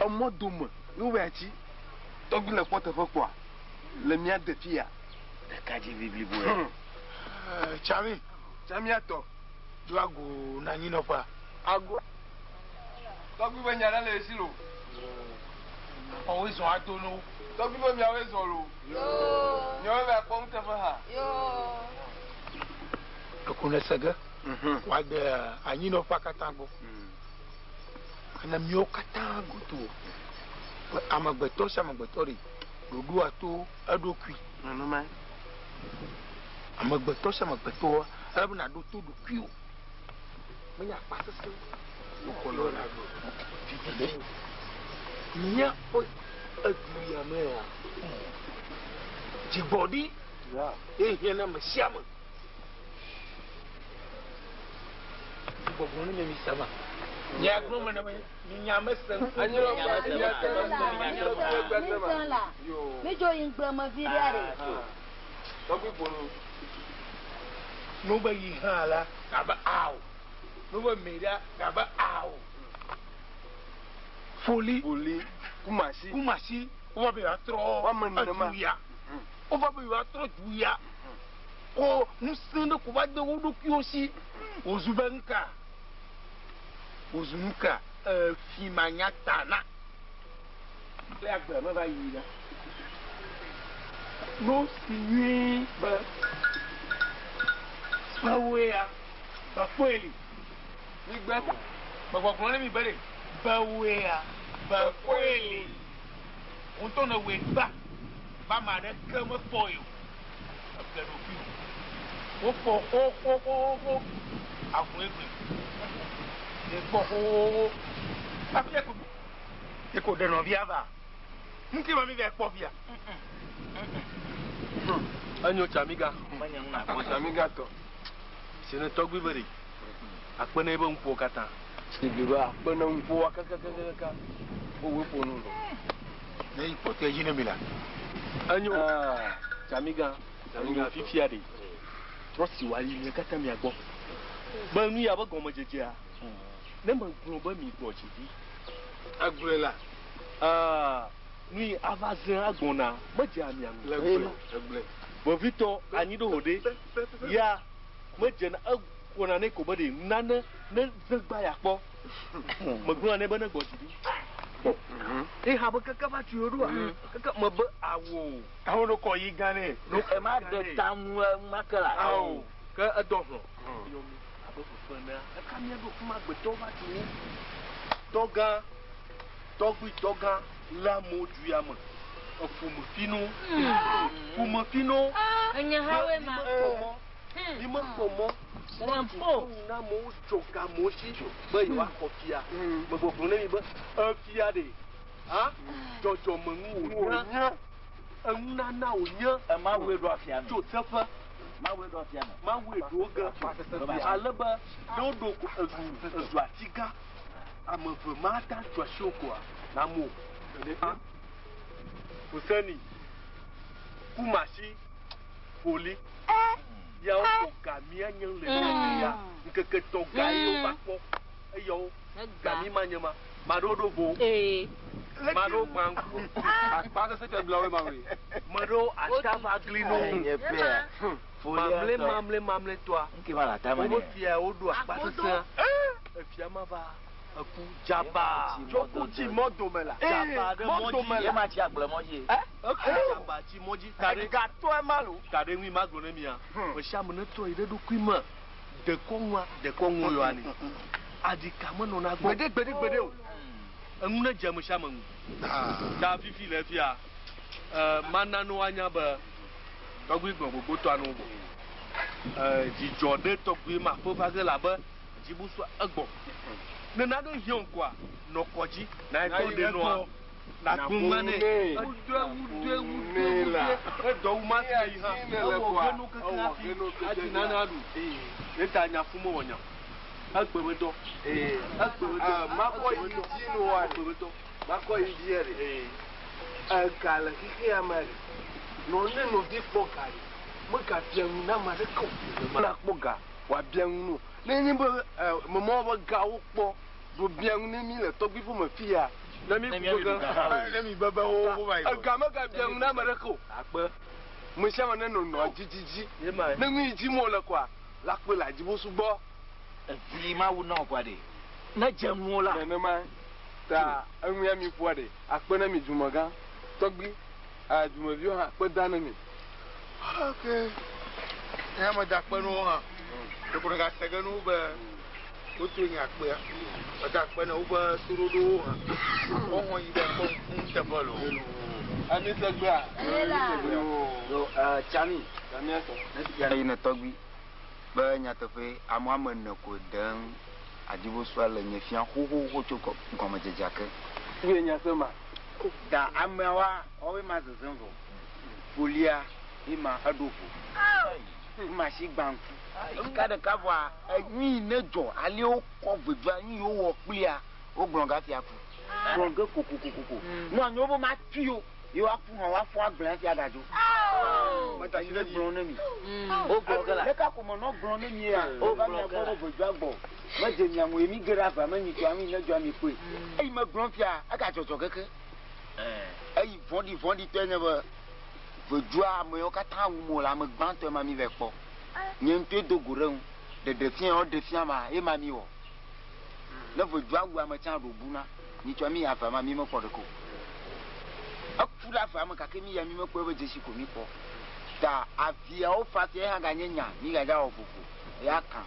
Emɔ dome ye wova yi tsi. Tɔgbui le kpɔ teƒe kpɔa? Le mía de fiya. Ɖekadzevi bliboe. Tsami. Tsamia tɔ. Do ago na anyinɔƒea. Ago. Tɔgbui be nya ɖe le esi loo. Xɔwoe zɔ ado no. Tɔgbui be miawoe zɔ loo. Yoo. Miawoe va kpɔ nuteƒe ha. Yoo. Ɖeko nèse ge. Wòade anyinɔƒea katã gbɔ. Ene miwo katã godoo be amegbetɔ sia amegbetɔ ɖi ɖoɖoa to eɖokui. Nenemae. Amegbetɔ sia amegbetɔ ele be nàɖo to ɖokuiwò. Menye akpa sesẽ wokɔ na vivivi. Míaƒe edu ya mea, dzigbɔɖi ye hiã na ame sia ame. Gbɔgblɔ ne mi sama. Nya gblɔ me ne mi nya me se. Mi la. Mi dzo yi ŋgble me vi ɖe aɖe. Tɔgbi ƒo nu. No be yi hã la, abe ao. No be mi ɖa, abe ao. Foli. Foli. Kumasi. Kumasi. Wova be yewoatrɔ edu ya. Wova be yewoatrɔ du ya. Ko ŋusẽ ɖe ko va de wo ɖokuiwo si. Wòzu be nuka? Wòzu nuka? Efi manya ta na. Le agbe me va yi la. Nu si nyuie be bewoe ya, bekpɔe li. Migbe. Megbɔgblɔ ne mi be ɖe, bewoe ya, bekpɔe li. Ŋutɔ ne wòe gba, be ame aɖeke mekpɔe o. Eble ɖokuiwò. Wokpɔ xoxoxoxo avu egbe. Ekpɔ xoxoxo. Hafi eko eko ɖe nɔvia va. Ŋuti ma mi va kpɔ fia. Enyo tsamiga. Tsamiga tɔ. Sene tɔgbi be ɖe. Akpe ne ebe ŋkuwo katã. Blibo akpe ne ŋkuwoa kakakakaka. Wowoe ƒo nu. Ne yi kpɔtɔe dzi ne mi la. Enyo tsamiga. Tsamiga fifia ɖe. Trɔ si wòayi mia katã mia gbɔ. Be nu ya be gɔmedzedzea. Ne megblɔ be mi gbɔ dzi ɖi. Egblɔe la. Nu yi ava ze agbɔna medze amia ŋu. Le gblɔe. Egblɔe. Vevitɔ anyi ɖo ho ɖe. Ya medze na egbɔna ne ko be ɖe nane ne ze gba ya kpɔ. Megblɔna ne be ne gbɔ dzi ɖi. Eha be keke va tui ɖoa. Keke me be awo. Awo no kɔ yi gã ne. No ema de tamu ma ke la. Awo ke edɔ hlɔ. Yomi abe fefe nea. Eka mia ɖo fima gbetɔ va tui wo. Tɔgã tɔgbui tɔgã le amewo du ya me. Eƒome fino. Ƒome fino. Enye hawoe ma. Mi mekpɔ mɔ. Lampo. Na amewo dzɔ ga amewo si be yewoaxɔ fia. Megbɔgblɔ ne mi be efia ɖe. Ha? Dzɔdzɔmenu wònye. Enunana wònye. Mawue ɖo afia me. Tso seƒe. Mawue ɖo afia me. Mawue ɖo ge. Ale be ne woɖo edu edu ati gã. Ame eve ma ta tso asi wo koa na mo. Fuseni. Kumasi. Foli. Yawo kɔ gamia nye le ya. Nkeke tɔ ga ye wova kpɔ. Eyawo gami ma nye ma. Maɖewo ɖo vo. Maɖewo gbã ŋku. Akpa sese fia gblɔ woe ma woe. Maɖewo ata va gli no. Mamle mamle mamle tɔa. Nke ma la ta ma ne. Wobe fia woɖo akpa sesea. Efia ma va eku dzaba. Tsoku tsi mɔ dome la. Dzaba ɖe mɔ dzi. Ye ma tsi agble mɔ dzi. Eku dzaba tsi mɔ dzi. Ta ɖe. Gatɔe ma lo. Ta ɖe ŋui ma gblɔ ne mia. Me sia ame ne trɔ yi ɖe ɖokui me. Dekɔnua dekɔnu yɔa ni. Aɖika menɔna gbɔ. Gbeɖe gbeɖe gbeɖe o. Enu ne dze ame sia ame ŋu. Ta fifi le fia. Mana no anya be tɔgbui gblɔ gbogbo tɔa no gbɔ. Dzidzɔ ɖe tɔgbui ma ƒe va ge la be dzibusu egbɔ. Ne na ɖe hiã ŋkɔa nɔ kɔ dzi na etɔ ɖe nɔa. Na gbɔma ne. Wudue wudue wudue wudue. Edɔ wu ma fi yi hã. Ewɔ genu keke hafi adi nane aɖu. Ne ta nya fún mewɔ nya. Egbe me dɔ. Egbe me dɔ. Makɔ yi dzi no wa. Egbe me dɔ. Makɔ yi dzi yɛ ɖe. Ega le xexea me ɖe. Nɔ ne nɔvi kpɔ ga ɖe. Megabia nu na ame aɖeke o. Na kpɔ ga wòabia nu no. Ne nye be memɔ be gawo kpɔ ɖo bia nu ne mi le tɔgbui ƒome fi ya. Ne mi Ne ku mía mi gã. ɖu gã hã o. Ne mi bebe wo wo va yi. Ega megabia ŋu na ame ɖeke o. Akpe. Me sia ame ne nɔ nɔa dzidzidzi. Ye ma. Ne nu yi dzi mo le koa, la kpe le adzibo sugbɔ. Evi mawu na wò kɔa ɖe. Ne dze ŋuwò la. Nenema ta enu ya mi ƒoa ɖe akpe ne mi dumegã tɔgbi dumeviwo hã akpe da ne mi. Ok. Ya me da akpe na wo hã. Ɖeko ɖeka se ge na wo be woto nye akpea. Meda akpe na woƒe toɖoɖowo hã. Wohɔ yi ɖe kpɔ nuteƒe loo. Ami segbea. Yo, Tsami. Tsami esɔ. Eyi ne tɔgbi be nyateƒe ame woame ene ko dem Adzibosoa le nye fia xoxoxo tso gɔmedzedzea ke. Ye nya se ma. Ta ameawoa woawoe ma zezem vɔ. Folia ye ma eɖo vo. Ma si gbã ŋku. Ɖeka ɖeka vɔa enyui ne dzɔ ale wokɔ vedua nyi yewo wɔ kplia wogblɔ gafia ku. Gblɔ ge kokokokoko. Nɔ anyi wobe ma tui o. Yewo aku hã woafɔ agblẽ hafi agadzo. Meta si ɖe dzi. Gblɔ ne mi. Wogblɔ ge la. Ɖeka ko menɔ gblɔ ne mi ya. Wova mia gbɔ be vedua gbɔ. Medze mia ŋu ye mi ge ɖe ava me nyi tɔ ami ne dzɔ ami kpoe. Eyi me gblɔ fia egadzɔdzɔ keke. Eyi vɔ̃ɖi vɔ̃ɖitɔe nye be vedua amewo katã wu mo le ame gbãtɔe ma mi va kpɔ. Nye ŋutɔe do go ɖe ŋu. Ɖeɖe fia yewo ɖe fia ma ye ma mi wɔ. Ne vedua wu ame tsã ɖo bu na. Nyitsɔ mi ava ma mi mekpɔ ɖeke o. Eku ɖe ava me gake mi ya mi mekpɔ ebe dzesi ko mi kpɔ. Ta aviawo fa fia hã ganye nya mi gadza wɔ vovo ya kan.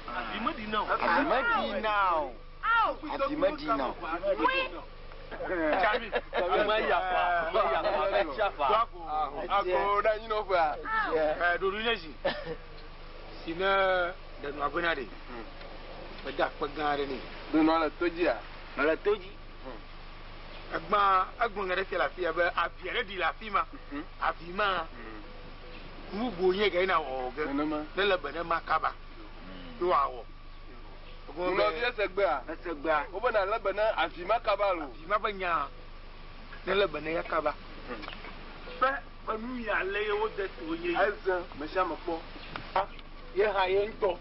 Avi meɖi na o. Avi meɖi na o. Avi meɖi na o. Tsami. Ame ya fa. Ame ya fa. Ame tsia fa. Ako ɖe anyi nɔƒea. Ɖoɖo nye zi. Si ne ɖenɔa ƒe na ɖe. Meda akpe gã aɖe nɛ. Ɖenɔa le to dzia. Mele to dzi. Egbã egblɔ nya ɖe fia le afia be avi aɖe ɖi le afi ma. Avi ma. Nu bubu nye ga yina wɔwɔ ge. Nenema. Ne le be ne ma kaba. Ye wòawɔ. Nɔvi esegbea. Esegbea. Wobe na lé be ne avi ma kaba lo. Avi ma ƒe nya ne le be ne ya kaba. Ƒe ƒe nu ya le ye wode to nye yi. Eze me sia me kpɔ. Ye hã ye ŋutɔ.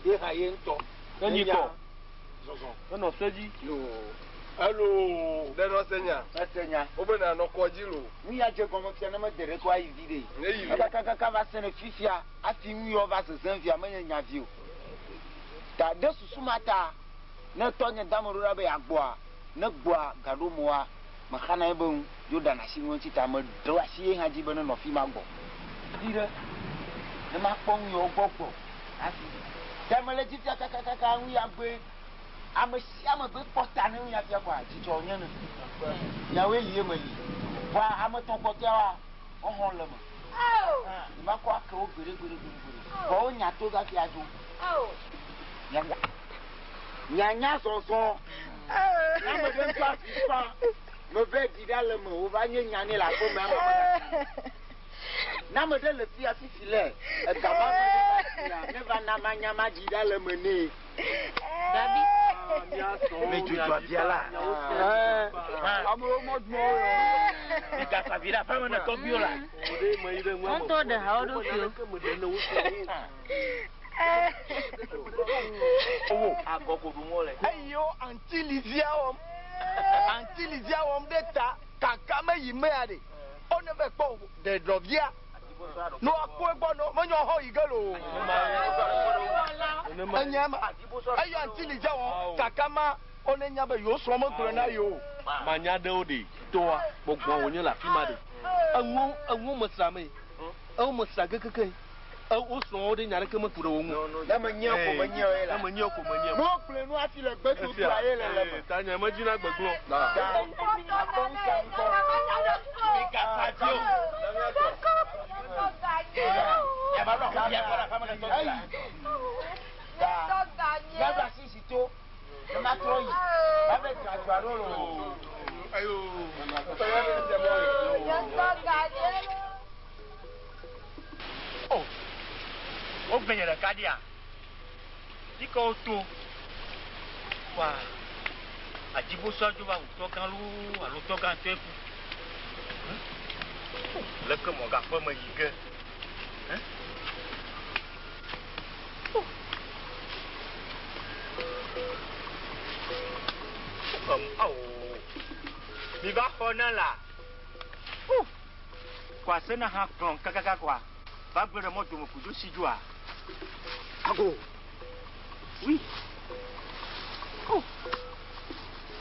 Ye hã ye ŋutɔ. Ne nyi kɔ. Zɔzɔ. Enɔ se dzi. Alo. Ɖe nɔ se nya. Ese nya. Wobe na nɔ kɔ dzi lo. Nu ya dze gɔme fia ne mede ɖeke woayi vi ɖe. Ne yi vi. Kakakaka va se ne fifia hafi nu yawo va zezem fia menye nya vi o. Ta ɖe susu ma ta ne tɔnye dame ɖo ɖa be yeagbɔa ne gbɔa gaɖo moa mexana ebe ŋu dzo ɖana asi ŋu ŋuti ta meɖo asi ye hã dzi be ne nɔ fi ma gbɔ. Vi ɖe ne makpɔ nu yawo gbɔ gbɔ hafi. Ta mele dzi fia kakakaka nu ya gbe ame sia ame gbe kpɔ ta ne nu ya fia kɔa dzidzɔ nye ne. Nyawoe li ye meli. Vɔa ame tɔn kpɔtɔewoa wohɔ le me. Ma kɔ ake wo gbeɖe gbeɖe gbeɖe gbeɖe. Vɔ wonya to gake adzo. Nyanya zɔzɔ. Ame ɖe ŋutɔ afi fa. Meve ɖi ɖa le me wova nye nya nɛ le aƒe me ame me. Ne ame ɖe le fia fifi le ega ma me ne va fia ne va na ma nya ma ɖi ɖa le me nɛ. Dabi. Mi dzudzɔ avia la. Amewo mɔdumɔ wo yɔ. Mi gasa vi ɖe aƒe me ne tɔgbiwo la. Ŋutɔ ɖe hawo ɖokuiwo. Agɔ ko ɖum wole. Eyiwo antilizia wɔm. Antilizia wɔm ɖe ta kaka me yi mea ɖe. Wo ne be kpɔ ɖe ɖɔvia. No akpɔ egbɔ no menye xɔ yi ge loo. Enye ma. Eyi antilizia wɔm kaka ma wo ne nya be yewo srɔ̃ megblɔ na yewo. Manya ɖewo ɖe toa gbɔgbɔ wònye le afi ma ɖe. Eŋuwo eŋuwo mesra me. Ewo mesra kekeke. Wo srɔ̃wo ɖe nya ɖeke meku ɖe wo ŋu. Ne menye ko menye ye la. Ne menye ko menye. Ne wogblɔe nu hafi le gbedodoa ye le le me. Ta nye medzina gbegblɔ. Ta akpɔ ŋusẽ ŋutɔ. Mi gasa vi o. Yaba ɖo aƒe ɖe aƒe me ne tɔgbi la. Ta míaɖo asi si to ne matrɔ yi. Va be dzra dzra ɖo loo. Ayo. O. Wogbe nye ɖeka ɖia. Yi ke woto. Wa. Adzibosoa dzo va wu tɔgã loo alo tɔgã ŋutɔe ku. Leke mɔgaƒe me yi ge. Awo. Mi va xɔ ne la. O! Kɔa se na hã kplɔm kakaka kɔa va gblẽ ɖe mɔ dome kudo si dzoa. Ago. Oui. O!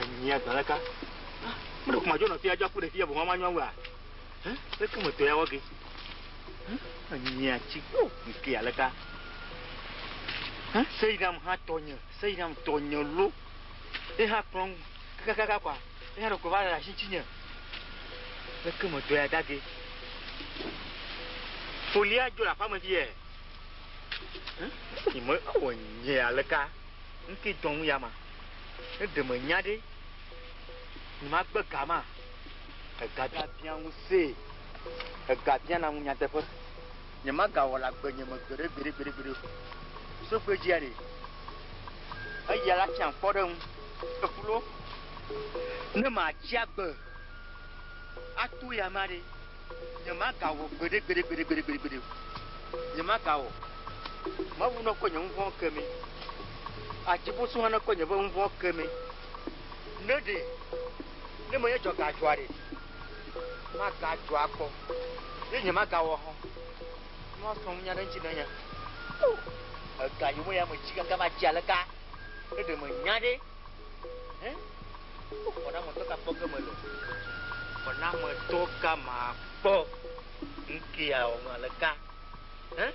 Enyia dɔ ɖeka. Me ɖe kuma dzo nɔ fia dzo aku ɖe fia boŋ ma nyɔ wua. Hẽ? Leke me tɔ ya wɔ ge? Hẽ? Enyia tsi. O! Nke aleka. Hẽ? Seyinam hã tɔnye. Seyinam tɔnye lo. Ye hã kplɔm kakaka kɔa. Ye hã ɖeko va le asi tsinye. Leke me tɔ ya dage? Folia dzo le aƒea me fie. Hẽ? Nye ewɔ nye aleka. Nke dɔm ya ma. Ne ɖe me nya ɖe. Nye ma gbe ga ma. Ega bia ŋu se. Ega bia na ŋu nyateƒe. Nye ma gawɔ le agbe nye me gbeɖe gbeɖe gbeɖe gbeɖe. Sokpe dzia ɖe. Eya la tsiã kpɔ ɖe ŋu. Efulo. Ne ma tsi agbe. Ato ya ma ɖe. Nye ma gawɔ gbeɖe gbeɖe gbeɖe gbeɖe gbeɖe gbeɖe. Nye ma gawɔ. Mawu ne kɔ nye nuvɔ̃ ke mi. Adzibosu hã ne kɔ nye ƒe nuvɔ̃ ke mi. Ne ɖe, ne menye dzɔ gadzɔa ɖe, magadzɔ akpɔ. Ye nye magawɔ hã. Ne woasrɔ̃ nunya ɖe ŋuti ne nye. O, ega yome ya metsi kaka va tsi aleka. Ne ɖe menya ɖe. Hẽ? O, xɔnametɔ ka kpɔ ge mele? Xɔnametɔ ka makpɔ? Ŋkea wɔm aleka? Hẽ?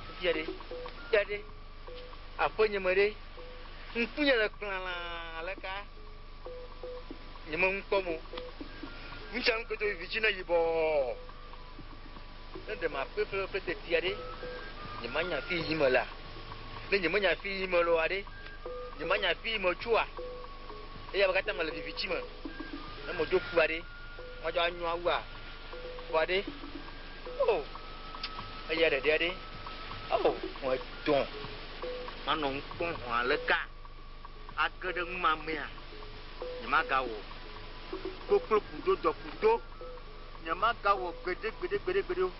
Fifia ɖe, fifia ɖe, aƒenye me ɖe, ŋkunye le kplala aleka? Nye me ŋu kpɔm o. Ŋutsa ŋu koto vivi tsi ne yibɔ. Ne ɖe makpɔe ƒe ƒe tetia ɖe, nye manya fi yi me la. Ne nye menya fi yi me loa ɖe, nye manya fi yi me tsoa. Eya be katã me le vivi tsi me. Ne me dzo kua ɖe, madzɔ anyɔ awua. Vɔa ɖe, o, eya ɖeɖea ɖe, o, medɔn. Manɔ ŋu kpɔm hɔ̃ aleka. Age ɖe nu ma mea, nye magawɔ. Koklo kudo dɔ kudo. Nye magawɔ gbeɖe gbeɖe gbeɖe gbeɖe o.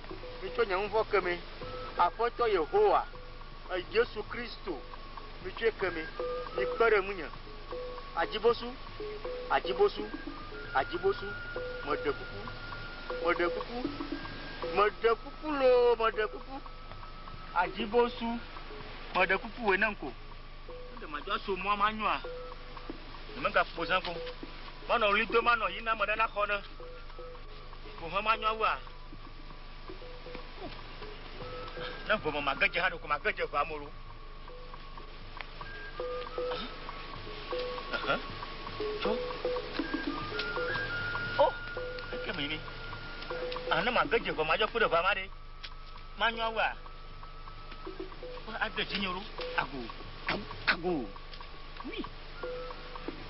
Mitsɔ nye nuvɔ̃ ke mi. Aƒetɔ Yehowa, Yesu Kristo, mitsɔe ke mi. Mikpe ɖe ŋunye. Adzibosu, adzibosu, adzibosu, meɖe kuku, meɖe kuku, meɖe kuku loo, meɖe kuku. Adzibosu, meɖe kuku wòe ne ŋko. Ne ɖe madzɔ aso mɔa ma nyoa, nye megakpo zã ko. Manɔ ɣli dom anɔ yina ame ɖe naxɔ ne. Bohã manyo awua. Ne ʋe me mage dze hã ɖeko mage dze ʋea me lo. Tso. O, eke me ni. Ah, ne mage dze ʋe madzɔ kpe ɖe ʋea ma ɖe. Manyo awua. Ade dzinye lo. Ago, ago, ago. Ui.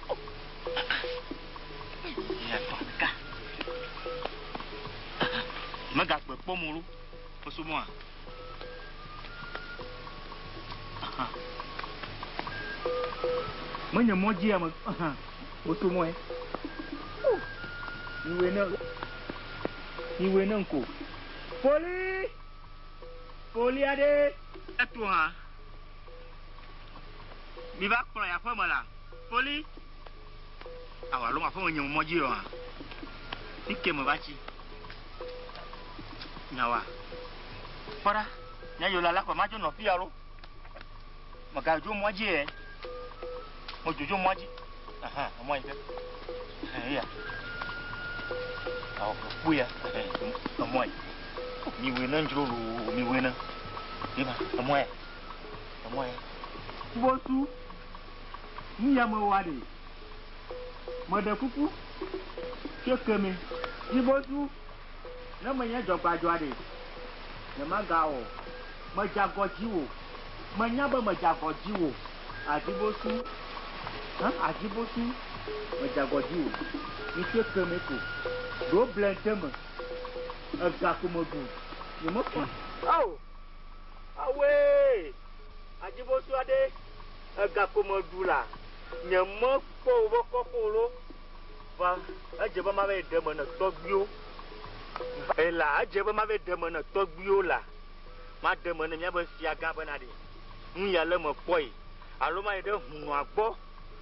Oh. Ya tɔ ɖeka. Megagbe kpɔm o lo. Mesomɔa. Menye mɔ dzia me. Mesomɔe. Miwɔe ne. Miwɔe ne ŋko. Poli. Poli aɖe. Eto hã. Mi va kplɔ ya ƒe me la. Poli. Awa lo ma ƒe me nye mɔ dzi yɔ hã. Ike me va tsi. Nyawa. Kpɔɖa. Nya yola la kɔ ma dzo nɔ fia lo. Megadzo mɔ dzi ye. Medzodzo mɔ dzi. Aha, mɔ yi ke. Eya. Awɔ kpu ya. Emɔ yi. Mi wòe ne dzro lo, mi wòe ne. Ema, emɔ ya. Emɔ ya. Bosu. Nu ya me wa ɖe. Meɖe kuku. Tso ke me. Dzibosu. Ne menye dzɔgbadzɔa ɖe. Nye magawɔ. Medze agɔ dziwò. Menya be medze agɔ dziwò. Adzibosu. Hã, adzibosu. Medze agɔ dziwò. Mitso ke me ko. Ɖo ble de me. Ega ko meɖu. Nye mekpɔ. Ao! Awoe! Adzibosu aɖe. Ega ko meɖu la. Nye mekpɔ wo be kɔƒe lo. Va edze be ma va yi ɖe me ne tɔgbuiwo. Ela edze be ma va yi ɖe me ne tɔgbuiwo la. Ma ɖe me ne míabe fiagã bena ɖe. Nu ya le me kpɔe. Alo ma yi ɖe hunɔa gbɔ.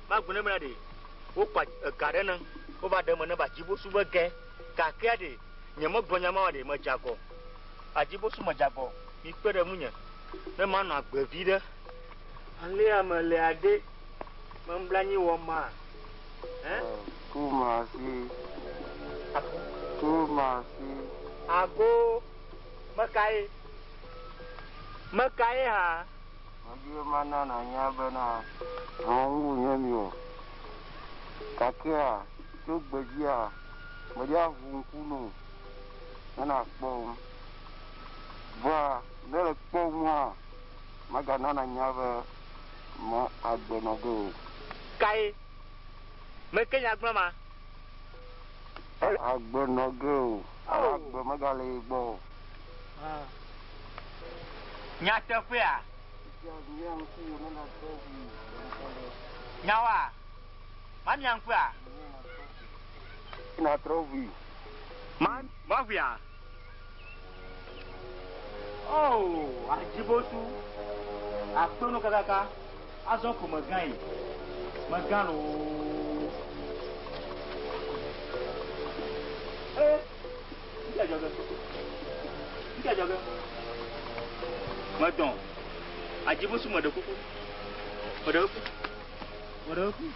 Ma gblɔ ne bena ɖe. Wokpa ega ɖe ne. Wova ɖe eme ne be adzibosu be ge. Gakea ɖe, nyemegblɔ nya ma oa ɖe, medze agɔ. Adzibosu medze agɔ. Mikpe ɖe ŋunye ne manɔ agbe vi ɖe. Alea melea ɖe, memble anyi wɔ ma? Ɛ? Kumasi. Kumasi. Ago, mekae? Mekae hã? Medi be mana nànya bena vɔ̃ ŋu nye mi o. Gakea, tso gbedzia, medi aʋu ŋku no ne nàkpɔm. Vɔa, ne le kpɔmua, magana nànya be me agbe nɔ ge o. Kae? Meke nya gblɔm ma? Agbe nɔ ge o. Alo agbe megale ye gbɔ o. Nyateƒea? Nyawoa? Mamia ŋkua? Natrɔ ʋui. Ma maʋuia? Oh, adzibosu. Akpeno kakaka. Azɔ ko megã yi. Megã loo. Eh, ŋke dzɔge. Ŋke dzɔge. Medɔn. Adzibosu meɖe kuku. Meɖe kuku. Meɖe kuku.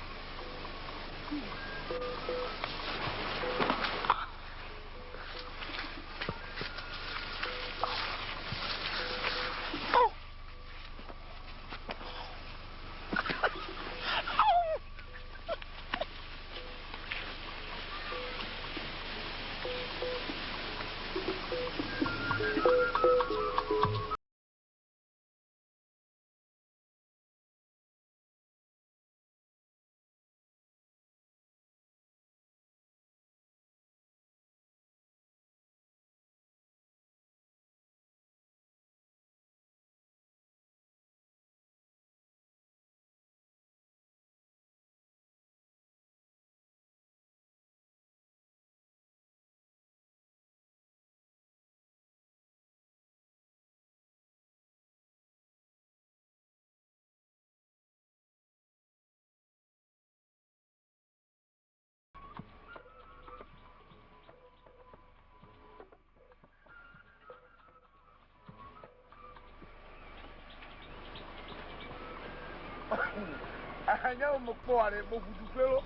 Anya wo mekpɔ wa ɖe meʋu du ƒe lo.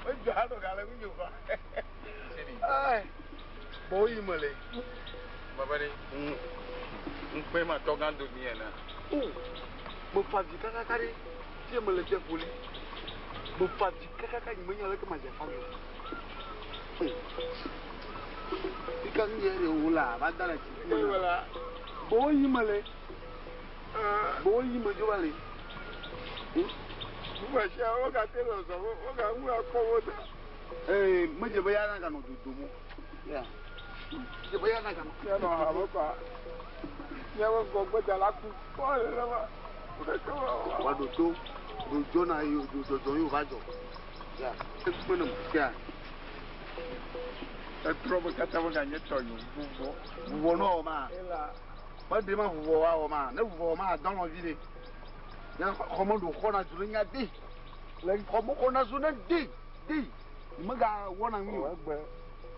Medzɔ anɔ gale ŋunye va. Ai, bɔ yi me le. Baba ɖe, ŋkpɛ ma tɔgã do mi ene. O, mefa vi kakaka ɖe, fie mele fia ƒoli. Mefa vi kakaka nye menya leke madze afa vi o. Ika nu yɛ ɖe wo la, va da le tsi me na. Bɔ yi me le. Bɔ yi me dzo va le. Ee, medze be ya naganɔ dodom o. Ya. Medze be ya naganɔ. Wa ɖo to, ɖo dzɔna yi ɖo dzɔdzɔ yi wòva dzɔ. Ya. Ekpe ne ya. Etrɔ be katã meganye tɔnye o, vuvɔ. Vuvɔ nɔ wɔ ma. Meɖe ma vuvɔ wa wɔ ma. Ne vuvɔ wɔ ma, adɔ lɔ̃ vi ɖe. Nye xɔme ɖo xɔna zu ne nya de. Le xɔme xɔna zu ne de de. Mega wɔna ŋui o. Egbe.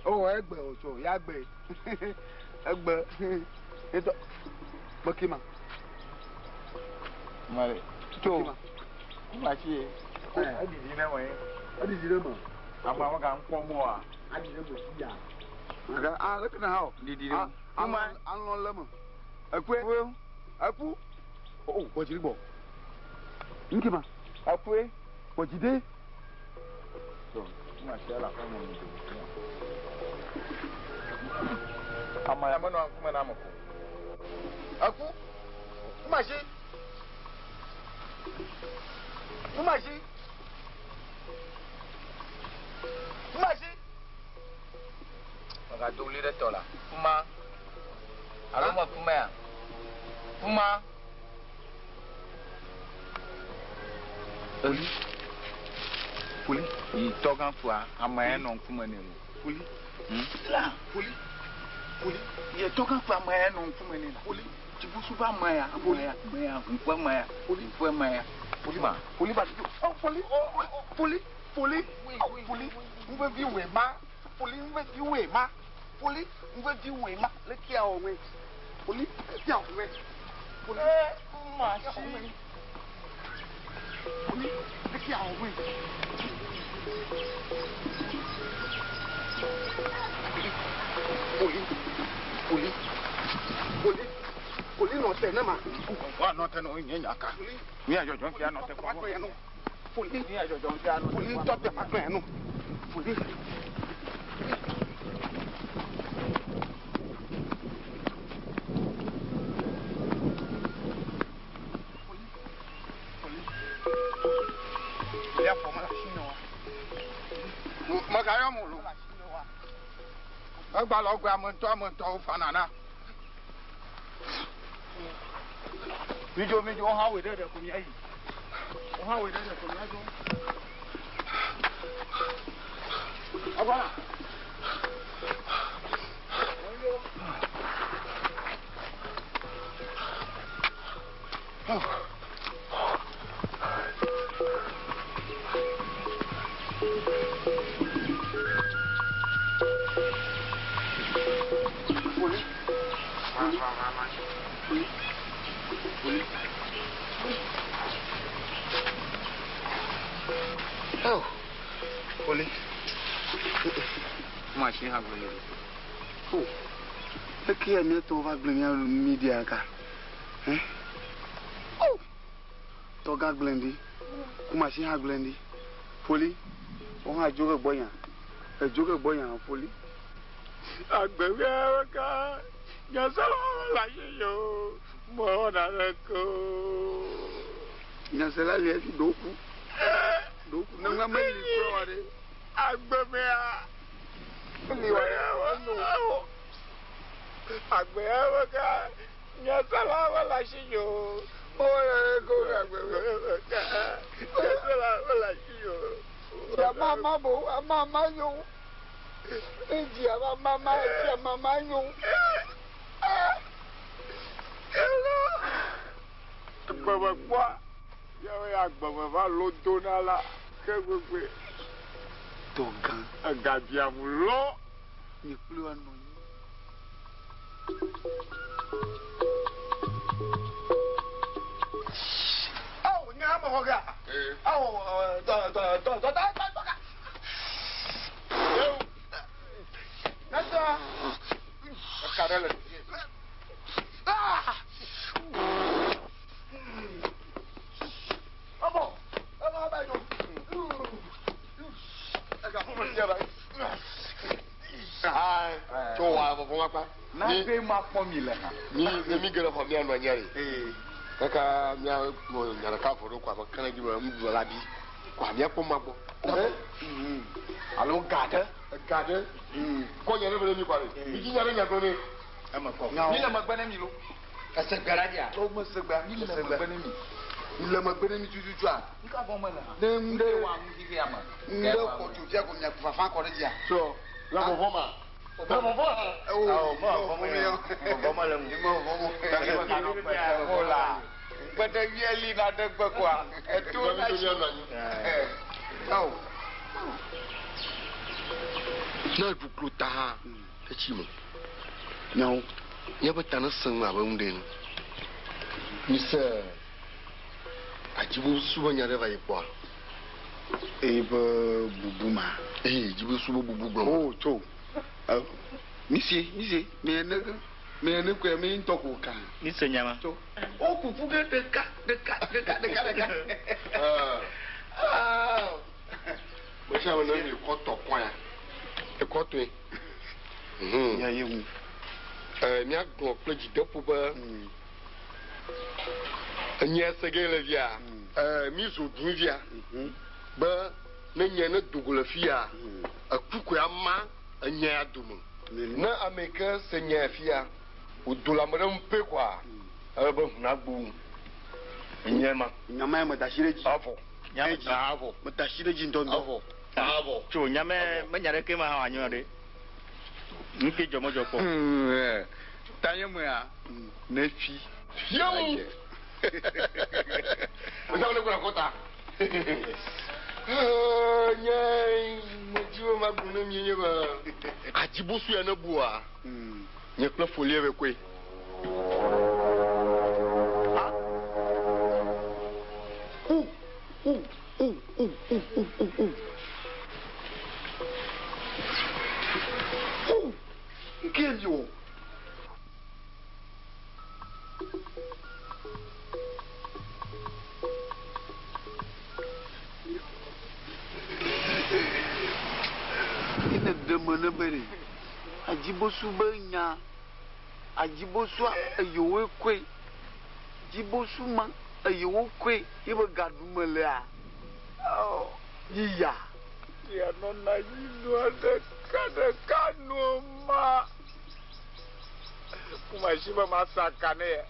Oh, egbe o tso ya gbe. Egbe. Etɔ. Mekima. Mare. Tso. Kuma si ye. Edidi ne me. Edidi ne me. Ama mega ŋkpɔ mɔa. Adi ne me si ya. Aga a leke na ha o. Didi ne. Kuma. Alɔ le me. Ekue. Eku. Oh, gbɔdzi gbɔ. Nkima. Ekue. Gbɔdzi de. So, kuma si ala fɛn mun do. Ama ya menɔ ŋkume na ame ko. Eku. Kuma si. Kuma si. Kuma si. Megado ɣli ɖe tɔ la. Kuma. Alo me kuma ya. Kuma. Poli. Poli. Yi tɔgã kua, ame ya nɔ ŋkume nɛ o. Poli. La. Poli. Poli. Yi tɔgã kua, ame ya nɔ ŋkume nɛ la. Poli. Tsibusu be ame ya, ame ya, ame ya, ŋku ame ya, Poli. ŋku ame ya. Poli. Ma. Poli ba tutu. Oh, poli. Oh, poli. Foli, foli, ŋuvevi wòe ma. Foli, ŋuvevi wòe ma. Foli, ŋuvevi wòe ma. Leke awɔ ŋue? Foli, leke awɔ ŋue? Foli, leke awɔ ŋue? Foli, leke awɔ ŋue? Foli, foli, foli, foli nɔ te ne ma. Wa nɔ te no nye nya ka. Mi adzɔdzɔ fia nɔ te kpɔ. Foli, Mi adzɔdzɔ fia nɔ te foli tɔ te ma kple nu. Foli. Mekayɔ mo lo. Egba le ɔgbe ame ŋutɔ ame ŋutɔwo fana na. Midzo midzo wohã wòe ɖe ɖe ko miayi. Wohã wòe ɖe ɖe ko miadzo. Egbɔna. Foli, foli, foli, foli. Oh, foli. Machine ha gblẽ ɖi. Oh, eke ya míetɔwo va gblẽ mía mi ɖia ka? Hẽ? Oh, tɔgã gblẽ ɖi, kumasi hã gblẽ ɖi. Foli, wo hã dzo ke gbɔnya, edzo ke gbɔnya foli. Agbewia ka nyasela le asi yo mewɔna ɖeke o. Nyasela li efi ɖewo ku, ɖewo ku. Ne ŋua meli kura wa ɖe. Agbemea. Meli wa ɖe. Eno. Agbewia ka nyasela le asi yo mewɔna ɖeke o. Agbewia ka nyasela le asi yo. Ya mama bo, mama yo. Eji ama mama, eji mama yo. Agbeme kpɔa, yawo ya agbeme va lodona la ke gbegbe. Tɔgã. Egabiamu lɔ. Nye kple wa nɔ anyi. Awo nye ame xɔ gea. Awo dɔ dɔ dɔ dɔ dɔ dɔ dɔ ka. Nasa. Eka ɖe le. Ah! Ɔbɔ, ɔbɔ ɔbɔ ayi do. Ega fún mi tiɛ ba yi. Tso wa vɔvɔ ma kpa. Na be ma kpɔ mi le hã. Mi ne mi ge ɖe xɔ mía nɔ anyi ɖe. Kaka mía nɔ nya ɖeka vɔ ɖo ko abe kene dzi be nuɖuɖu la bi. Ko mía kpɔ ma gbɔ. Alo ga ɖe. Ga ɖe. Kɔ nya ɖe be ne mi kɔ ɖe. Mi dzi nya ɖe nya gblɔ ne. Eme kɔ. Mi le megbe ne mi lo. Ese gbe ɖa dzia. O me se gbea. Mi le megbe ne mi. Mi le megbe ne mi tututua. Nka bɔ me le hã. Ne ŋu ɖe wa ŋu xixia me. Ŋu ɖe kɔ tso fia ko mia fafa kɔ ɖe dzia. So le vɔvɔ ma. Le vɔvɔ hã. O me vɔvɔ me yɔ. Vɔvɔ me le ŋu. Me vɔvɔ me. Gbede wieli na ɖe gbe koa. Eto na tsi. Awo. Ne ɖuklo ta hã etsi me. Nyawo. Míaƒe ta ne sẽ ŋu abe nu ɖe nu. Mi se adzibo subɔ nya ɖe va yi kpɔa. Eye be bubu ma. Ee dzibo subɔ bubu gblɔ. O tso. Mi se mi se mi ne mi ne koe mi ŋutɔ ko kan. Mi se nya ma. Tso. O kuku ɖe ɖeka ɖeka ɖeka ɖeka ɖeka. Mesia me ne mi kɔ tɔ kɔa ya. Ekɔ tɔe. Ya ye ŋu. Míagblɔ kple dzideƒo be enye se ge le via. Mi zo du via. Be ne nye ne dogo le fia, eku koe ama enye ya dome. Ne ame ke se nye fia, wòdo le ame ɖe ŋu pɛ koa, ele be ʋu nagbo enye ma. Nyama ya me da asi ɖe dzi. Avɔ. Avɔ. Me da asi ɖe dzi ŋutɔ ŋutɔ. Avɔ. Avɔ. Tso nyame menya ɖeke ma hã wòanyo ɖe. Nuke dzɔ medzɔ kpɔ. Tanye mea ne fi. Fiawu. Mesia me ne kura kɔta. Nye medzi be magblɔ ne mi nye be adzibosu ya ne bua nye kple folie be koe. U u u u u u u u. U nke mi o. Ene ɖe me ne be ɖe adzibosu be nya adzibosua eyewoe koe dzibosu ma eyewo koe ye be gaɖume lea ɔ yiya. Ya nɔna yi nua ɖeka ɖeka nu ma. Kuma si be ma sa ka ne ya.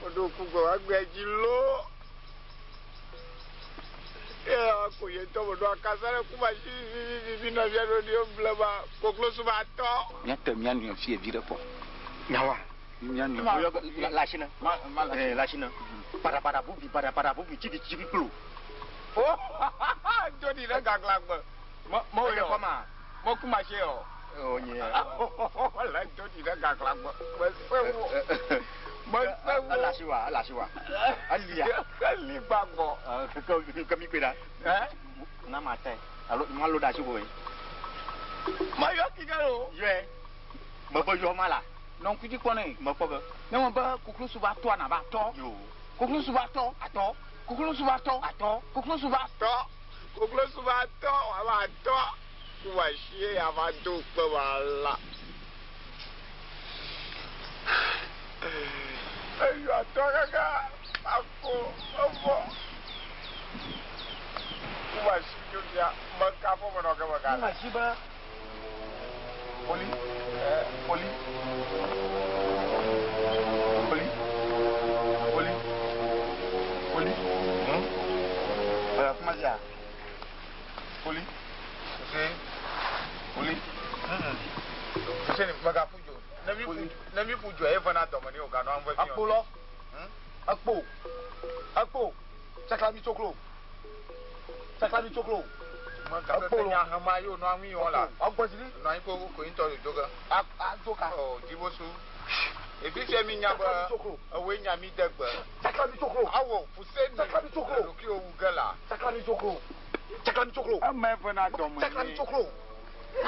Moɖo ku gbe wa gbe dzi lo. Ya ko ye tɔ moɖo akasa ɖe kuma si vivivivi nɔvia ɖo ɖi ble ba koklosu ba tɔ. Míate mía nɔewo fie vi ɖe kpɔ. Nyawa. Mía nɔewo. Lashina. Lashina. Pada pada bubi pada pada bubi chiki chiki kplo. Oh, jodi ɖe gagla gbe. Mo mo Ele yɔ. kɔma. Mo kuma se yɔ. Oh nye. Le jodi ɖe gagla gbe. Me se wo. Me se wo. Lashiwa lashiwa. Alia. Eli gbagbɔ. Ke ke mi kpe ɖa. Ɛ? Na ma tɛ. Alo ma lo ɖe asi ko ye. Ma yɔ ki ke lo. Yɔɛ. Me be yɔ ma la. Nɔ ŋku dzi kpɔ ne. Me kpɔ ge. Ne me be koklosu va tɔa na va tɔ. Yo. Koklosu va tɔ. Atɔ. Koklosu va tɔ. Atɔ. Koklosu va Tɔ. Koklosu va tɔ. Wa tɔ. Kuma si ya va do kpe wa la. Eyɔ atɔ kaka afɔ evɔ. Kuma si tso fia me ka fɔ me nɔ ke me ka Kuma si be poli poli poli poli poli. Ɛ kuma sia poli Se poli. Se ni mega ƒu dzo. Ne mi ƒu ne mi ƒu dzo ye vena dɔme ni o ganɔ anve fi. Akpo lɔ. Akpo akpo saklami tsoklo saklami tsoklo. Akpo nya hema yo nɔ anwi yɔ la. Agbɔsili. Nɔ anyi ko ko ŋutɔ do do ge. Adzo ka. Ɔ dzibosu. Efi fia mi nya be ewoe nya mi de gbe. Saklami tsoklo. Awɔ fuseni. Saklami tsoklo. Ɖokui wu ge la. Saklami tsoklo. Saklami tsoklo. Ame vena dɔme Saklami ni. tsoklo.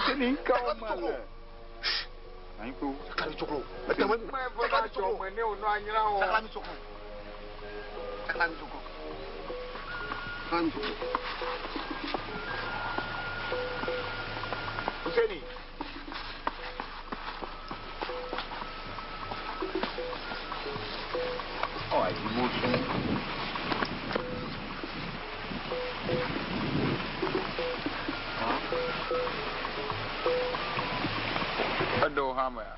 Sini nka Saklami me tsoklo. le. Anyi ko. Saklami tsoklo. Ame vena dɔme ni o nɔ anyra o. Saklami tsoklo. Saklami tsoklo. Saklami tsoklo. Fuseni. Ɔ adzibosu. Eɖewo hã mea.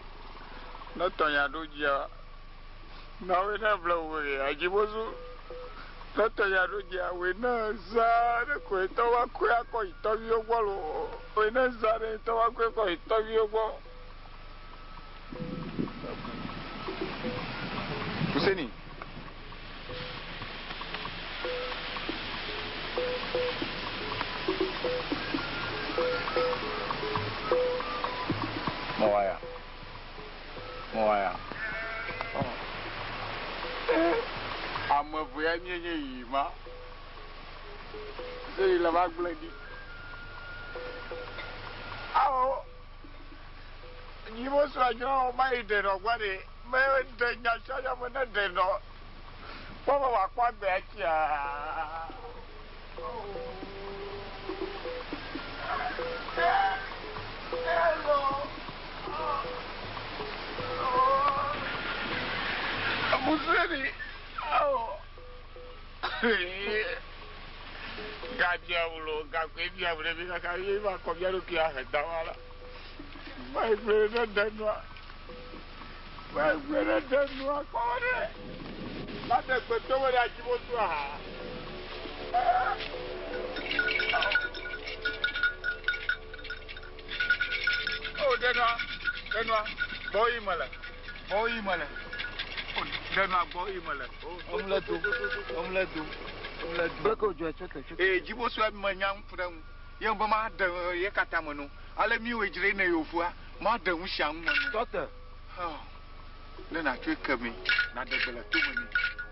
Ne tɔnya ɖo dzia, nawoe ne ble woe adzibosu. Ne tɔnya ɖo dzia, woe ne zã ɖe koe tɔ wa koe akɔ yi tɔviwo gbɔ lo. Woe ne zã ɖe tɔ wa koe kɔ yi tɔviwo gbɔ. Fuseni. Mɔwaya. Mɔwaya. Ame eve ya míenye yi ma. Seni le va gblẽ ɖi. Awo. Dzibosu adzra wo ma yi ɖenɔ gbɔ ɖe. Me ɖe nya sia nya me ne ɖenɔ. Kpɔ be wòakpɔ agbea tsia. Hello. Museni. Awo. Gabia wulo, gakwe bia wule bi kaka ye ma kɔ bia ɖokui ahe da wa la. Ma yi gblẽ ɖe ɖe nua. Ma yi gblẽ ɖe ɖe nua kɔ ɖe. Ma ɖe gbe to be ɖe adzibosu aha. O ɖe nua, ɖe nua, gbɔ yi me le, gbɔ yi me le. O ɖe nua gbɔ yi me le. Ɔmu le do. Ɔmu le do. Leke wòdzɔe tso te tso te. Ee, dziƒosua me nya ŋu ɖe ŋu. Ye be maɖe ye katã me no. Ale mi wòe dzre ne yovua, maɖe ŋu sia ŋu me no. Tɔte. Hã. Ne nàtsɔe ke mi, nàɖe gbe le tome nɛ.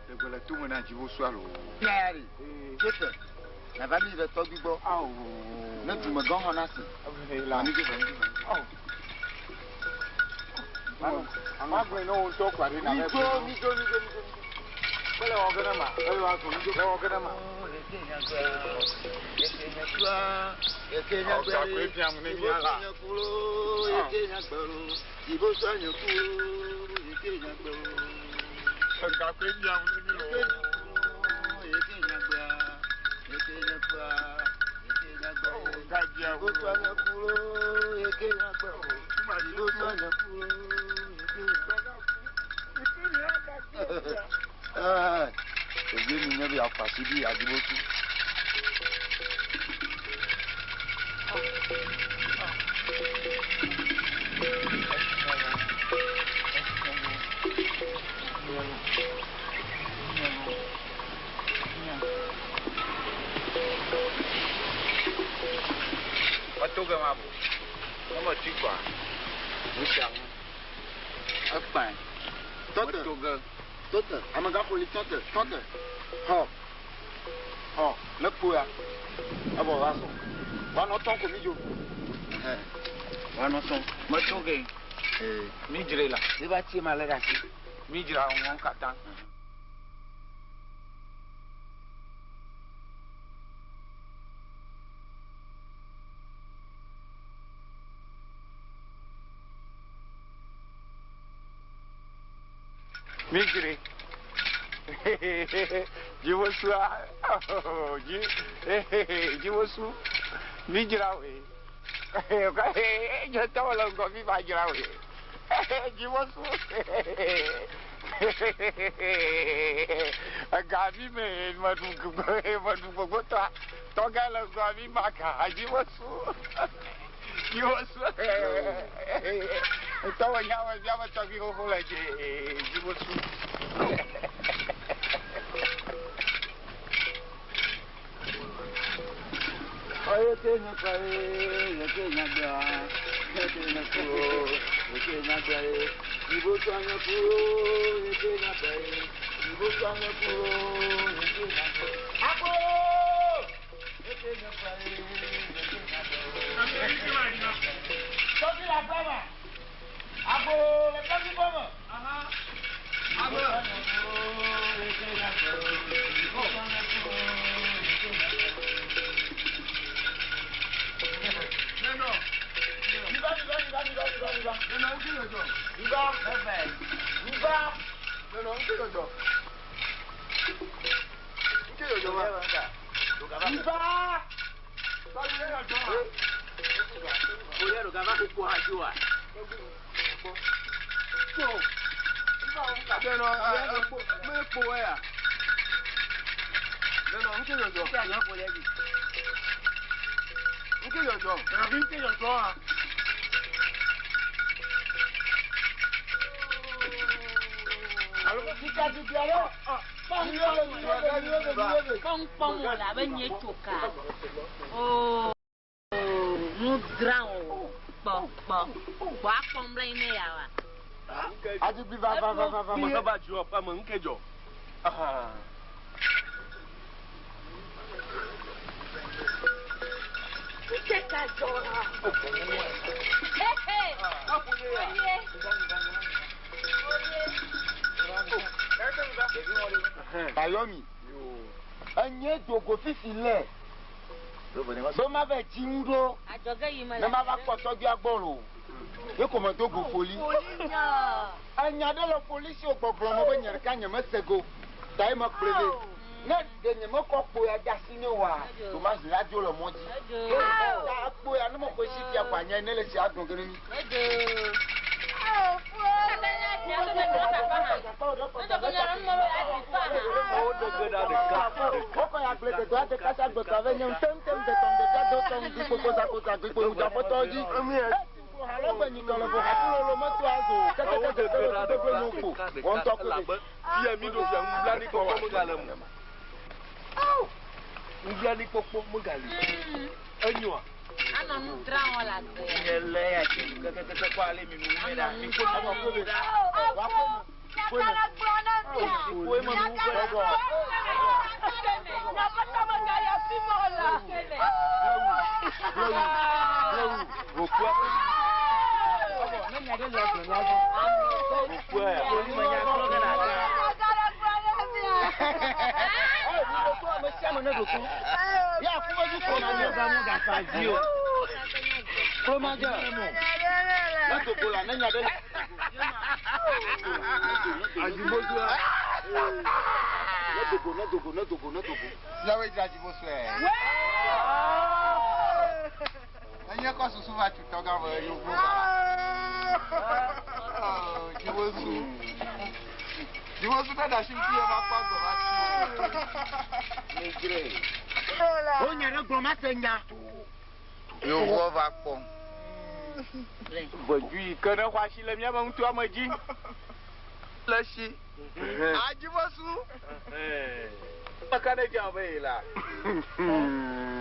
Ɖe gbe le tome na dziƒosua loo. Nya ya ɖe, tso te. Nàva mi ɖe tɔgbui gbɔ. Ne dumegã xɔ na si. Va mi dzo, va mi dzo, va mi dzo. Magblɔe ne wò ŋutɔ kɔa ɖe na Mi dzo, mi dzo, mi dzo, mi dzo, mi dzo. Mele wɔ ge ɖe ma. Ele wɔ ge, mi dzo. Le wɔ ge ɖe ma. Òye mi nye be yeaxɔ asi ɖi adzibosu. Meto ge ma bo. Ne metui kɔa, nu sia nu ekpãe. Tɔte. Meto ge. Tɔte, amegãxoli tɔte, tɔte. Xɔ, xɔ, ne kpoya, evɔ va sɔ. Woanɔ tɔn ko mi dzo. Ɛhɛn, woanɔ tɔn. Meto ge. Ee. Mi dzre la. Mi va tsie ma lé ɖe asi. Mi dzra ŋuwo katã. Mi dzre. Dziwosua, dzi, dziwosu, mi dzra woe. Nye tɔwo le ŋgɔ mi va dzra woe. Dziwosu, ega mi me meɖu meɖu gbogbotɔa, tɔgã le ŋgɔ mi ma ga dziwosu, dziwosu. Tɔwo nya me miaƒe tɔgbi xoxo le dzi dziwosu. Oyeke nyakpa ye, yeke nyagba, yeke nyakpo, yeke nyagba ye, ibosu anyakpo, yeke nyagba ye, ibosu anyakpo, yeke nyagba. Akpo! Yeke nyakpa ye, yeke nyagba. Tọ́jú la fẹ́ ma. Àbò lè tọ́jú bọ́ mọ̀. Àbò. Yeke nyagba, ibosu anyakpo, yeke nyagba. Neno. Iba, iba, iba, iba, iba, iba. Neno, ŋuti dzɔdzɔ. Iba. Iba. Neno, ŋuti dzɔdzɔ. Ŋuti dzɔdzɔ ma. Iba. Tɔgbi ne dzɔdzɔ ma. Neno, ekpo, me kpo ya. Neno, ŋuti dzɔdzɔ. Ŋuti dzɔdzɔ. Neno, ŋuti dzɔdzɔ ma. Kpɔm wòle abe nye tso ka. Oo, nu dzra o. Kpɔ, kpɔ. Kpɔ akpɔm ɖe ne ya wa. Adigbi va va va va va. Ame va dzɔ ame ŋke dzɔ. Ŋke ka dzɔ la. Hehe. Oye. Oye. Bayomi. Enye dogo fifi lɛ. Be ma va dzi ŋu ɖo. Adzɔge yi me Ne ma va kpɔ tɔgbia gbɔ lo. Ye ko me do go foli. Enya ɖe le polisi wo gbɔgblɔ me be nye ɖeka nye mese go. Ta ye me kplɔe ɖe. Ne ɖe nye mekɔ kpo ya de asi ne oa, ɖomazi la dzo le mɔ dzi. Ta kpo ya ne mexɔe si fia kɔa nye ne le si agbɔ ge ɖe mi. Fia mi ɖo fia ŋu bla ni kɔkɔ megale mo. Nublanuikpɔkpɔ megali. Enyoa? Anɔ nu dzram wɔ le agbe ya. Nye lé ya tsi kɛkɛkɛkɛ kɔ ale mi nu me ɖa. Mi ko mi nu me ɖa. Wa ko mi. Ko mi. Ko mi nu me ɖa. Enye kɔ susu va tu tɔgã be yevu ba. Dziwosu. Dziwosu ɖe ɖe asi ŋuti ye va kpɔ agbe va tu. Wo nya ɖe gblɔ ma se nya. Yevuwo va kpɔ. Ʋedu yi ke ne xɔ asi le míaƒe ŋutua me dzi. Le si. Adziwosu. Meka ɖe dzi abe yi la.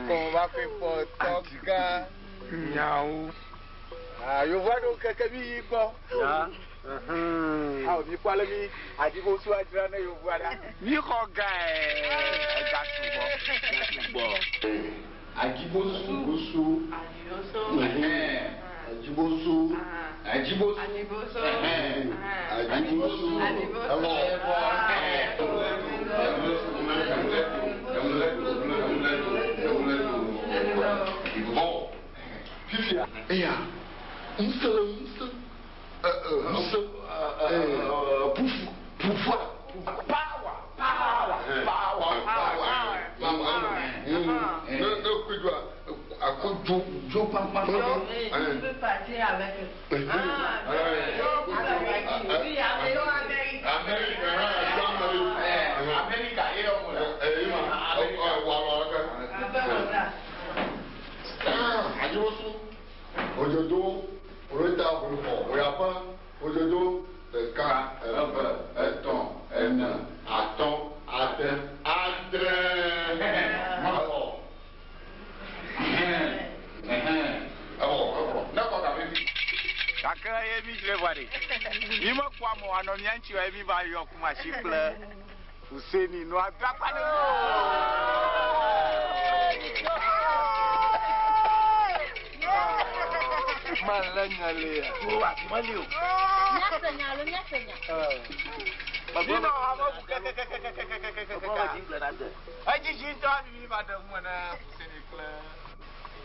Kɔn va fi fɔ tɔgã. Nyawo. Yevu aɖewo keke mi yi gbɔ. Awo mi kpɔ ale mi adziwosu adzra ne yevu aɖe. Mi xɔ gae. Ega sugbɔ. Sugbɔ. Adzibosu. Adzibosu. Adzibosu. Adzibosu. Ɛwɔ. Bon, fifia. Eya, ŋusẽ le ŋusẽ, ŋusẽ, pufu, pufua. Power, power, power, power. Ne ne koe akɔ dzo. Dzo kpakpa. Tu peux partir avec eux. Amerika, ye yɔ mo la. Adzibosu, ojojo, oreta olùkọ, òyàpá, ojojo, ɖeka, eve, etɔ̃, ene, atɔ̃, ade, adre. Mawɔ. Evɔ, evɔ. Ne kɔ gabe vi. Gake ye mi dzre vɔ ɖe. Mi me kpɔ amewo anɔ mía ŋuti o ye mi va yɔ kumasi kple Huseni nɔ adzakpa ɖe mi. Malé nya le ya. O afi meli o. Míase nya alo míase nya. Mi nɔ ame ŋu kɛkɛkɛkɛkɛkɛkɛkɛ. Edzidzi ŋutɔ hafi mi va ɖe ŋu ne Huseni kple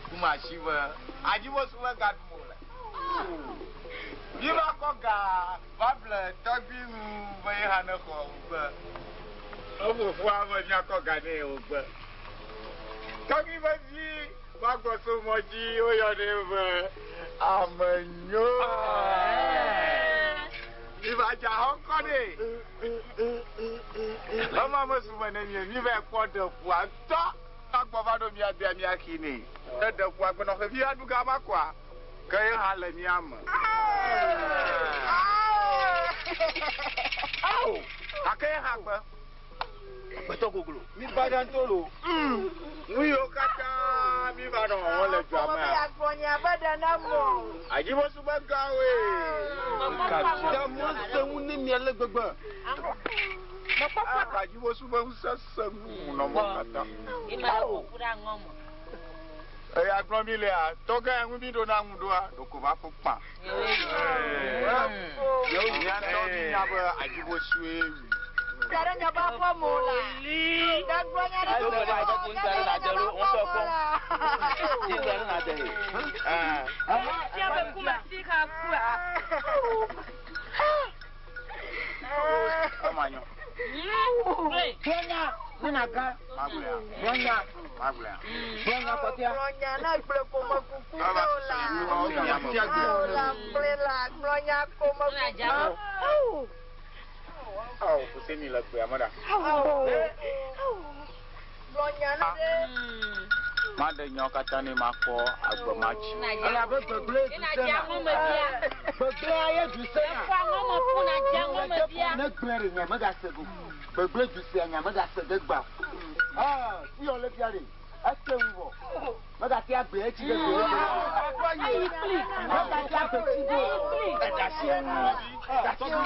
kumasi be adzibosu be ga ɖum wole. Mi va kɔ ga va ble tɔgbui ŋu be ye hã ne xɔ ŋugbe. Efofoa be míakɔ ga nɛ wògbe. Tɔgbui be vi va gbɔ so mɔ dzi woyɔnɛ be amenyo. Mi va dza xɔ ŋkɔ nɛ. Ema mesu me ne mi o. Mi va kpɔ ɖeƒua ŋutɔ. Agbɔ va ɖo mía dea mía xi nɛ. Ne ɖeƒua gbenɔ xevi aɖu ga va kɔa, ke ye hã le mía me. Ao, gake ye hã gbe. Gbetɔ goglo. Mi ba ɖa ŋutɔ lo. Nu yiwo katã mi va nɔ wɔwɔm le dua mea. Adzibosu be gawoe. Ta ŋusẽ ŋu ne mia le gbegbe. Adzibosu be ŋusẽ sẽ ŋu nɔ mɔ katã. Eya gblɔ mi lea, tɔgã ya ŋu mi ɖo na ŋu ɖoa, ɖeko va ƒu kpã. Mía ŋutɔ mi nya be adzibosue wui. Gblɔ nya ne nàgã. Gblɔ nya. Gblɔ nya kɔtɛa. Gblɔ nya na gblẽ ƒomekuku ɖe o la. O la gblẽ la gblɔ nya ƒomekuku. Awo Fuseni le gbea me ɖa. Gblɔ nya na ɖe. Maɖe nyawo katã ne makpɔ agbe matsi. Elabe gbegblẽ du sena. Gbegblẽa ye du sena. Ne gblẽ ɖe nya megase go. Gbegblẽ du sea nya megase ge gba o. Ah, si yɔ le. le fia ɖe. Ete ŋu vɔ. Megate agbe etsi ɖe gbe. Megate agbe tsi ɖe. Eɖasi eŋu. Ɖasi eŋu.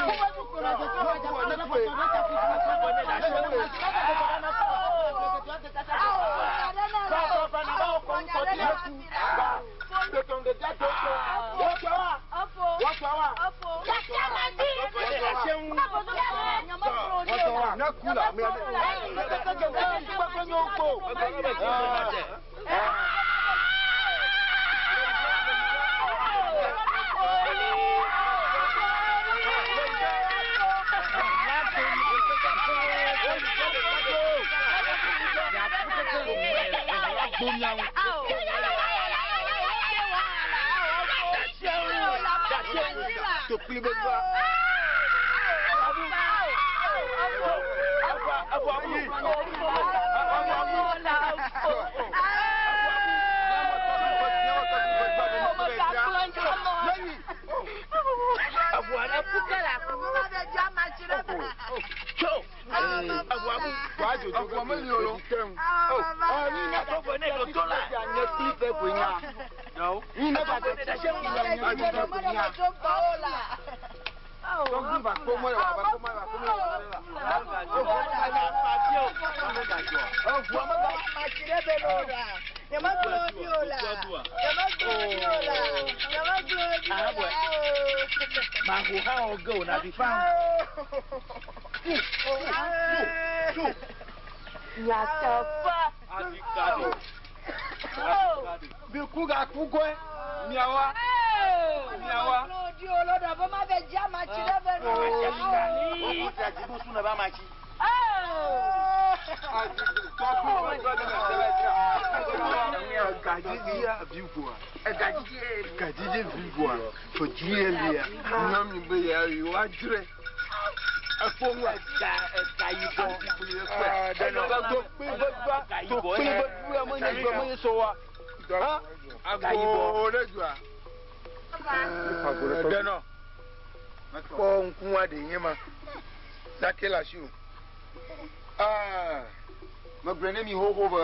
Megblɔ ne mi xoxo be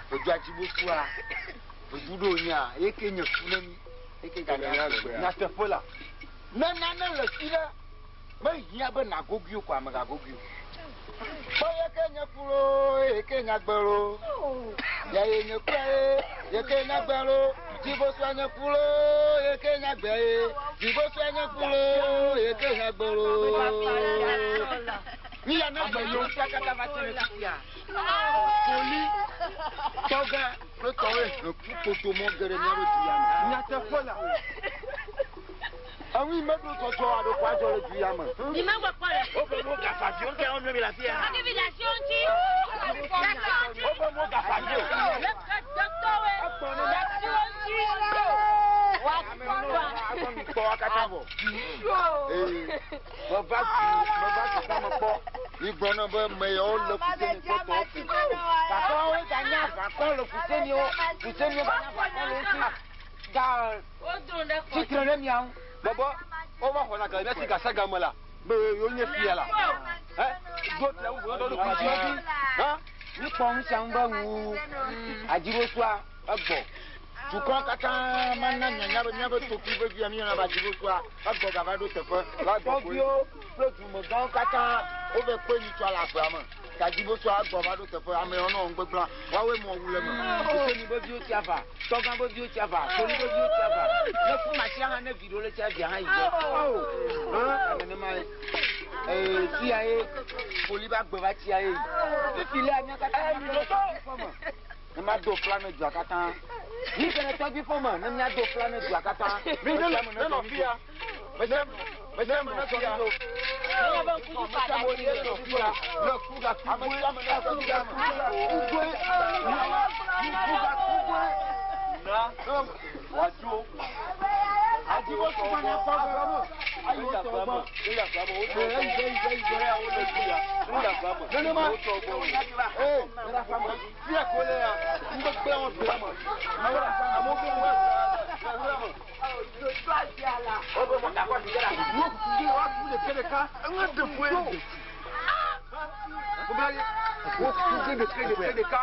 vedu adzibosua vedu ɖo nya eke nye fu ne mi eke ganya nyateƒe la ne nane le fi ɖe mehiã be nagogoe ko ame gagogoe kpɔ yeke nye ku loo yeke nye agbe loo ya ye nye ku ye yeke nye agbe loo dzibosua nye ku loo yeke nye agbe ye dzibosua nye ku loo yeke nye agbe loo mi ya ne gbe yewo sia katã va se le fifia poli tɔgã kple tɔwoe he ku koto mɔ ge ɖe míaƒe du ya me nyateƒe la eŋui meɖo dzɔdzɔ aɖo ko adzɔ le du ya me. Wobe mo gafa viwo ke wo nɔvi le afia. Wobe mo gafa viwo. Kpɔ wa katã vɔ. Meva du me kpɔ. Mi gblɔ na be me yawo le kuseni kpɔ tɔwo fi. Gake woawoe ganya aʋakɔ le kuseniwo. Kuseniwo ganya aʋakɔ le wo si. Ga tsitre ɖe mia ŋu. Bɔbɔ wova xɔna ga le mía si gasagame la be yewo nye fia la. Do fia ŋu ɖo ɖokui dzi. Mi kpɔ nu sia ŋu be ŋu adzibosua egbɔ. Dukɔ katã mana mianya be míabe tokui vevia míyɔna be adzibosua egbɔ gava ɖo teƒe. Tɔgbuiwo kple dumegãwo katã wove kpe nyitsɔ le aƒea me. Adzibosua egbɔ va ɖo teƒe. Ame yawo nɔ ŋugbegblẽ woawoe mɔ wu le me. Kuseni be viwo tsi ava, tɔgã be viwo tsi ava, poli be viwo tsi ava. Ne fu ma sia hã ne vi ɖewo le tsia via hã yi gbɔ. Nenema ye. Fia ye poli be agbe va tsia ye. Fifi lea mía katã míaɖo tɔgbi ƒe me. Ne mado fla ne dua katã. Mi ke ne tɔgbi ƒe me ne míado fla ne dua katã. Mi ne nɔ fia. Mesiame ne fia. Mesiame ne nɔ fia. Le ku ga ku goe. Ku ga ku goe. Ku ga ku goe. Na wadzo. Adzibosu ma nya kpɔ be. Ayi tɔ gbɔ. Nenema. Fia ko le ya. Ŋgbegbe wɔn do me. Amewo gbé wɔn do me. Wo ku wa ku ɖeka ɖeka. Eŋe de ƒue. Wo ku ɖeka ɖeka ɖeka.